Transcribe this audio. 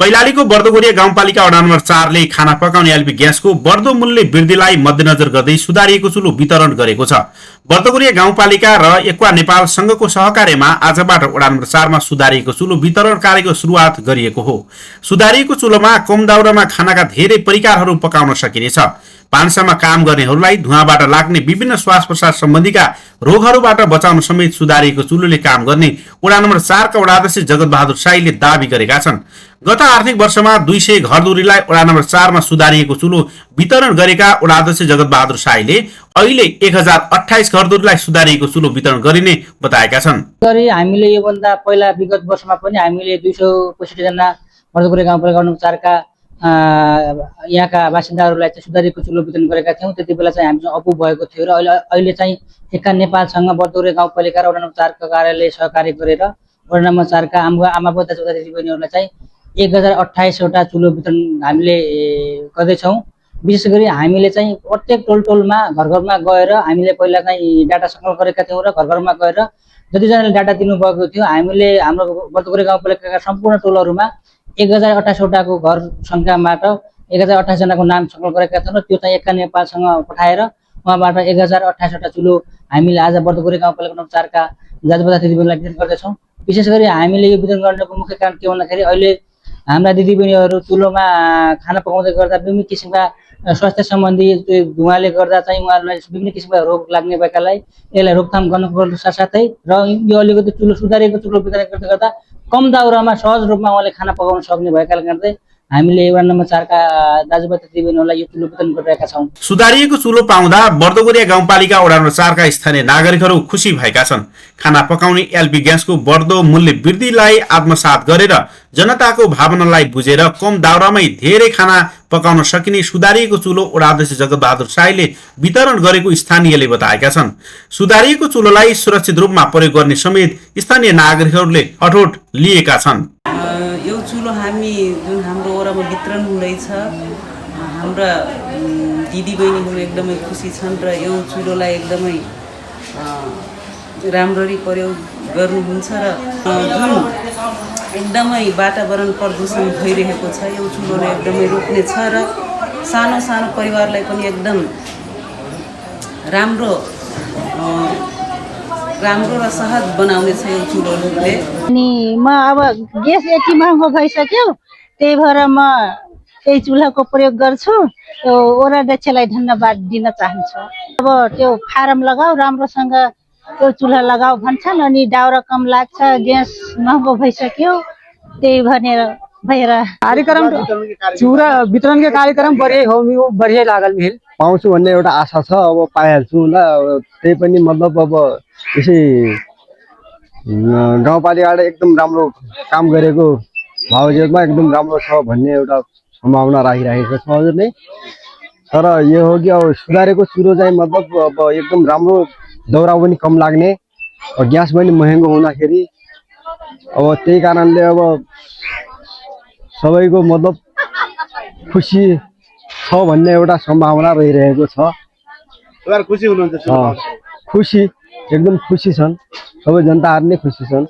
कैलालीको बर्दोगोरिया गाउँपालिका वडा नम्बर 4 ले खाना पकाउने एलपी ग्यासको बढ्दो मूल्य वृद्धिलाई मध्यनजर गर्दै सुधारिएको चुलो वितरण गरेको छ। बर्दोगोरिया गाउँपालिका र एक्वा नेपाल संघको सहकार्यमा आजबाट वडा नम्बर 4 मा सुधारिएको चुलो वितरण कार्यको सुरुवात गरिएको हो। सुधारिएको चुलोमा कम दाउरामा खानाका धेरै परिकारहरू पकाउन सकिनेछ। भान्सामा काम गर्नेहरूलाई धुवाँबाट लाग्ने विभिन्न श्वास प्रश्वास सम्बन्धीका रोगहरूबाट बचाउन समेत सुधारिएको चुलोले काम गर्ने वडा नम्बर 4 का वडाध्यक्ष जगतबहादुर साईले दावी गरेका छन्। गत आर्थिक वर्षमा 200 घरधुरीलाई वडा नम्बर 4 मा सुधारिएको चुलो वितरण गरेका वडाध्यक्ष जगतबहादुर साईले अहिले 1028 घरधुरीलाई सुधारिएको चुलो वितरण गरिने बताएका छन्। हामीले योभन्दा पहिला विगत वर्षमा पनि हामीले 265 जना बर्दोगोरिया गाउँपालिका नम्बर 4 का यहाँका बासिन्दाहरूलाई चाहिँ सुधारिएको चुलो वितरण गरेका थियौँ। त्यति बेला चाहिँ हामीसँग अपुग भएको थियो र अहिले चाहिँ एक्का नेपालसँग बर्दोगोरिया गाउँपालिका र वडा नम्बर 4 का कार्यालय सहकार्य गरेर वडा नम्बर 4 का आमा बुवा दाजुभाइ दिदीबहिनीहरूलाई चाहिँ 1028 वटा चुलो वितरण हामीले गर्दैछौँ। विशेष गरी हामीले चाहिँ प्रत्येक टोलमा घर-घरमा गएर हामीले पहिला चाहिँ डाटा सङ्कलन गरेका थियौँ र घर-घरमा गएर जतिजनाले डाटा दिनुभएको थियो हामीले हाम्रो बर्दोगोरिया गाउँपालिकाका सम्पूर्ण टोलहरूमा 1028 वटाको घर सङ्ख्याबाट 1028 जनाको नाम सङ्कलन गरेका छौँ र त्यो चाहिँ एक्का नेपालसँग पठाएर उहाँबाट 1028 वटा चुलो हामीले आज बर्दोगोरिया गाउँपालिका नम्बर 4 का दाजुभाइ दिदीबहिनीलाई वितरण गर्दैछौँ। विशेष गरी हामीले यो वितरण गर्नको मुख्य कारण के भन्दाखेरि अहिले हाम्रा दिदीबहिनीहरू चुलोमा खाना पकाउँदै गर्दा विभिन्न किसिमका स्वास्थ्य सम्बन्धी धुवाँले गर्दा चाहिँ उहाँहरूलाई विभिन्न किसिमका रोग लाग्ने भएकालाई यसलाई रोकथाम गर्नु साथसाथै र यो अलिकति चुलो सुधारिएको चुलो वितरण गर्दै गर्दा कम दाउरामा सहज रूपमा उहाँले खाना पकाउन सक्ने भएकाले गर्दै हामीले वडा नम्बर 4 का दाजुभाइ दिदीबहिनीहरूलाई यो चुलो वितरण गरिरहेका छौँ। सुधारिएको चुलो पाउँदा बर्दोगोरिया गाउँपालिका वडा नम्बर 4 का स्थानीय नागरिकहरू खुसी भएका छन्। खाना पकाउने एलपी ग्यासको बढ्दो मूल्य वृद्धिलाई आत्मसात गरेर जनताको भावनालाई बुझेर कम दाउरामै धेरै खाना पकाउन सकिने सुधारिएको चुलो वडाध्यक्ष जगतबहादुर साईले वितरण गरेको स्थानीयले बताएका छन्। सुधारिएको चुलोलाई सुरक्षित रूपमा प्रयोग गर्ने समेत स्थानीय नागरिकहरूले अठोट लिएका छन्। यो चुलो हामी जुन हाम्रो वडामा वितरण हुँदैछ हाम्रा दिदीबहिनीहरू एकदमै खुसी छन् र यो चुलोलाई एकदमै राम्ररी प्रयोग गर्नुहुन्छ र जुन एकदमै वातावरण प्रदूषण भइरहेको छ यो चुलोले एकदमै रोक्ने छ र सानो सानो परिवारलाई पनि एकदम राम्रो र सहज बनाउने छ यो चुलोले। अनि म अब ग्यास यति महँगो भइसक्यो त्यही भएर म यही चुल्हाको प्रयोग गर्छु। त्यो वडाध्यक्षलाई धन्यवाद दिन चाहन्छु। अब त्यो फारम लगाऊ राम्रोसँग त्यो चुल्हा लगाऊ भन्छन् अनि दाउरा कम लाग्छ ग्यास महँगो भइसक्यो त्यही भएर कार्यक्रम चुरा वितरण के कार्यक्रम बढिया लागल मिल पाउँछु भन्ने एउटा आशा छ। अब पाइहाल्छु होला। त्यही पनि मतलब अब यसै गाउँपालिकाले एकदम राम्रो काम गरेको बावजुदमा एकदम राम्रो छ भन्ने एउटा सम्भावना राखिरहेको छ हजुर नै। तर यो हो कि अब सुधारेको चुलो चाहिँ मतलब अब एकदम राम्रो दाउरा पनि कम लाग्ने ग्यास पनि महँगो हुँदाखेरि अब त्यही कारणले अब सबैको मतलब खुसी छ भन्ने एउटा सम्भावना रहिरहेको छ। खुसी हुनुहुन्छ? खुसी एकदम खुसी छन् सबै जनताहरू नै खुसी छन्।